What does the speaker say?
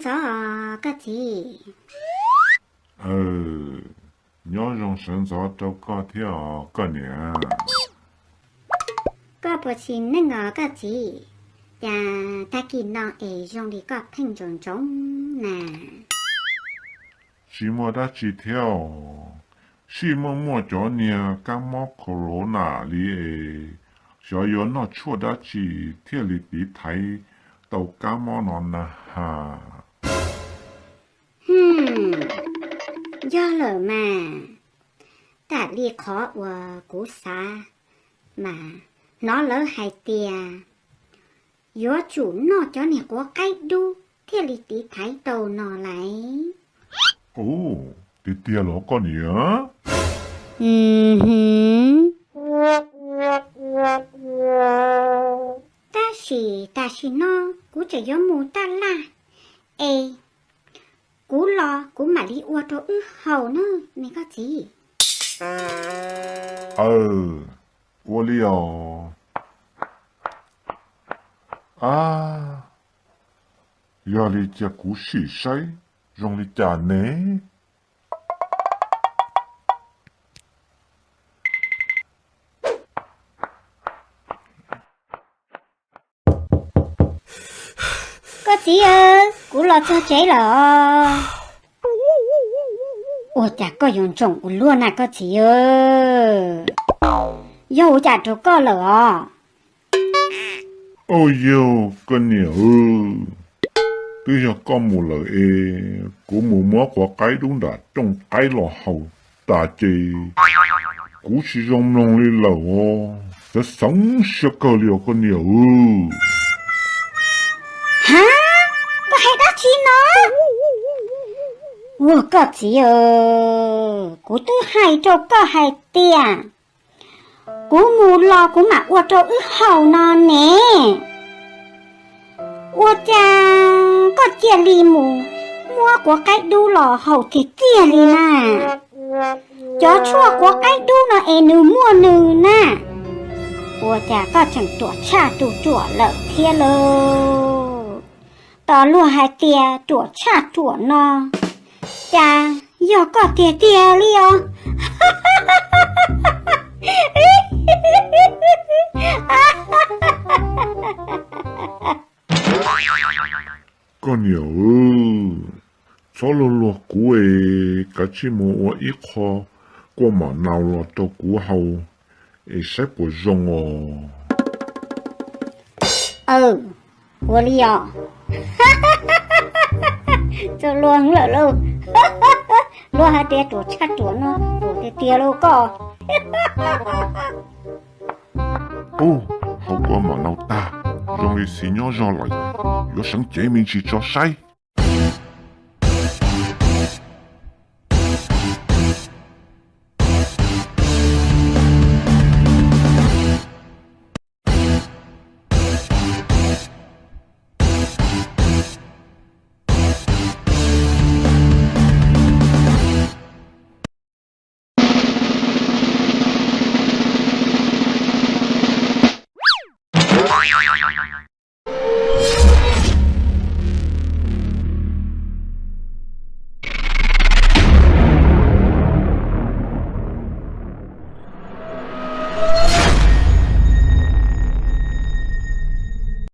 ntxov os koj txiv. Nyob zoo sawv ntxov rau koj thiab os koj niam. Koj puas tsis neej os koj txiv? Cas tag kis no es zoo li koj pheej ntsoov ntsoov na? Tsis muaj dab tsi thiab os, sij muaj muaj cov niag kab mob corona li es, xyov yuav noj tshuaj dab tsi thiaj li tiv thaiv tau kab mob no na has. Yog lawm mas, tam li qhov uas kuv xav mas hnov lawv hais tias yuav tsum noj cov niag quav qaib dub thiaj li tiv thaiv tau no lais. Tiag tiag los koj niam? Tab sis tam sim no kuv tseem yuav mus taj laj es kuv los kuv mam li ua rau wb haus na me koj txiv. Aw, ua li os. A, yog li cia kuv sim saib zoo li cas ne. Koj txiv, kuv los txog tsev lawm os. Ua cas koj yuav ntsoom ua luaj na koj txiv? Yog ua cas rau koj lawm os? Au yog koj niam, twb yog koj mus lawm es kuv mus muab quav qaib dub nram rooj qaib los haus tas ces kuv tsis zoo mloog li lawm os. Xav xeev siab kawg li os koj niam. Ha, koj hais dab tsi no? Ua koj txiv, kuv twb hais rau koj hais tias kuv mus los kuv mam ua rau wb haus no ne. Ua cas koj cia li mus muab quav qaib dub los haus tiag tiag li na? Cov tshuaj quav qaib dub no es nws muaj nws na. Ua cas koj tseem ruam tshaj tus ruam lawm thiab lauj? Tos luag hais tias ruam tshaj ruam no, cas yog koj tiag tiag li os. Koj niam, txhob luag luag kuv es kav tsij mus ua ib qho kua mam naus los rau kuv haus es saib puas zoo os. Aw, ua li os. Txog luag lawm lauj. Luag hais tias ruam tshaj ruam no, ruam tiag tiag lauj koj. Ub, haus kua mam naus tag, zoo li xis nyob zog lawm, yuav seev cev me ntsis tso saib.